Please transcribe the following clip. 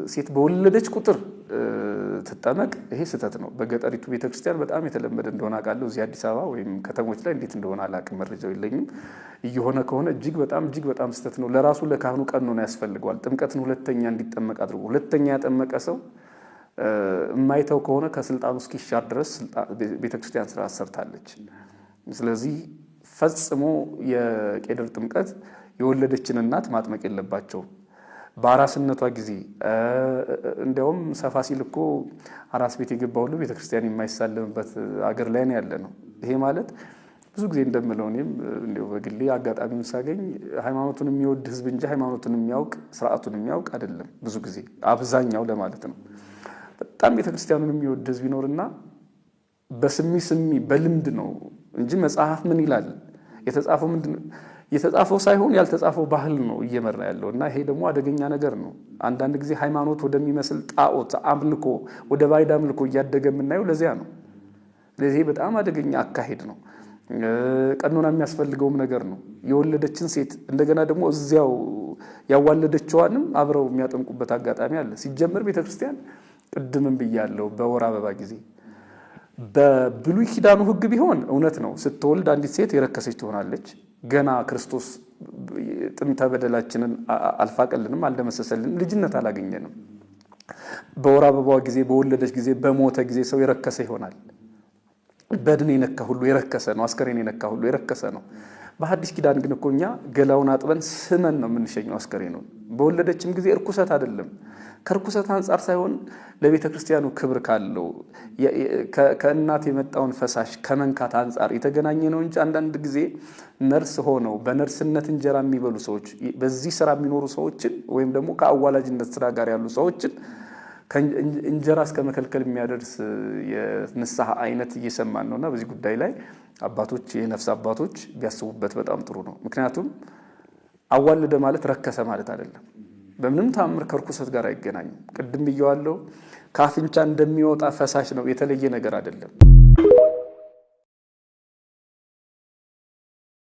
ሴት በወለደች ቁጥር ትጠመቅ፣ ይሄ ስህተት ነው። በገጠሪቱ ቤተክርስቲያን በጣም የተለመደ እንደሆነ አውቃለሁ። እዚህ አዲስ አበባ ወይም ከተሞች ላይ እንዴት እንደሆነ አላውቅም፣ መረጃው የለኝም። እየሆነ ከሆነ እጅግ በጣም ስህተት ነው። ለራሱ ለካህኑ ቀኖና ያስፈልገዋል። ጥምቀትን ሁለተኛ እንዲጠመቅ አድርጎ ሁለተኛ ያጠመቀ ሰው የማይተው ከሆነ ከስልጣኑ እስኪሻር ድረስ ቤተክርስቲያን ስርዓት ሰርታለች። ስለዚህ ፈጽሞ የቄደር ጥምቀት የወለደችን እናት ማጥመቅ የለባቸውም። በአራስነቷ ጊዜ፣ እንዲያውም ሰፋ ሲል እኮ አራስ ቤት የገባ ሁሉ ቤተክርስቲያን የማይሳለምበት አገር ላይ ነው ያለነው። ይሄ ማለት ብዙ ጊዜ እንደምለው፣ እኔም እንዲያው በግሌ አጋጣሚውን ሳገኝ፣ ሃይማኖቱን የሚወድ ሕዝብ እንጂ ሃይማኖቱን የሚያውቅ፣ ስርዓቱን የሚያውቅ አይደለም። ብዙ ጊዜ አብዛኛው ለማለት ነው። በጣም ቤተክርስቲያኑን የሚወድ ሕዝብ ይኖርና በስሚ ስሚ በልምድ ነው እንጂ መጽሐፍ ምን ይላል፣ የተጻፈው ምንድን ነው፣ የተጻፈው ሳይሆን ያልተጻፈው ባህል ነው እየመራ ያለው። እና ይሄ ደግሞ አደገኛ ነገር ነው። አንዳንድ ጊዜ ሃይማኖት ወደሚመስል ጣዖት አምልኮ፣ ወደ ባዕድ አምልኮ እያደገ የምናየው ለዚያ ነው። ስለዚህ በጣም አደገኛ አካሄድ ነው። ቀኖና የሚያስፈልገውም ነገር ነው። የወለደችን ሴት እንደገና ደግሞ እዚያው ያዋለደችዋንም አብረው የሚያጠምቁበት አጋጣሚ አለ። ሲጀመር ቤተክርስቲያን ቅድምም ብያለሁ፣ በወር አበባ ጊዜ በብሉይ ኪዳኑ ሕግ ቢሆን እውነት ነው። ስትወልድ አንዲት ሴት የረከሰች ትሆናለች። ገና ክርስቶስ ጥንተ በደላችንን አልፋቀልንም፣ አልደመሰሰልንም፣ ልጅነት አላገኘንም። በወር አበባዋ ጊዜ፣ በወለደች ጊዜ፣ በሞተ ጊዜ ሰው የረከሰ ይሆናል። በድን የነካ ሁሉ የረከሰ ነው። አስከሬን የነካ ሁሉ የረከሰ ነው። በሐዲስ ኪዳን ግን እኮ እኛ ገላውን አጥበን ስመን ነው የምንሸኘው አስከሬኑን። በወለደችም ጊዜ እርኩሰት አይደለም። ከርኩሰት አንጻር ሳይሆን ለቤተ ክርስቲያኑ ክብር ካለው፣ ከእናት የመጣውን ፈሳሽ ከመንካት አንጻር የተገናኘ ነው እንጂ አንዳንድ ጊዜ ነርስ ሆነው በነርስነት እንጀራ የሚበሉ ሰዎች፣ በዚህ ስራ የሚኖሩ ሰዎችን ወይም ደግሞ ከአዋላጅነት ስራ ጋር ያሉ ሰዎችን እንጀራ እስከ መከልከል የሚያደርስ የንስሐ አይነት እየሰማን ነውና በዚህ ጉዳይ ላይ አባቶች፣ የነፍስ አባቶች ቢያስቡበት በጣም ጥሩ ነው። ምክንያቱም አዋለደ ማለት ረከሰ ማለት አይደለም። በምንም ታምር ከርኩሰት ጋር አይገናኝም። ቅድም ብየዋለሁ። ከአፍንጫ እንደሚወጣ ፈሳሽ ነው፣ የተለየ ነገር አይደለም።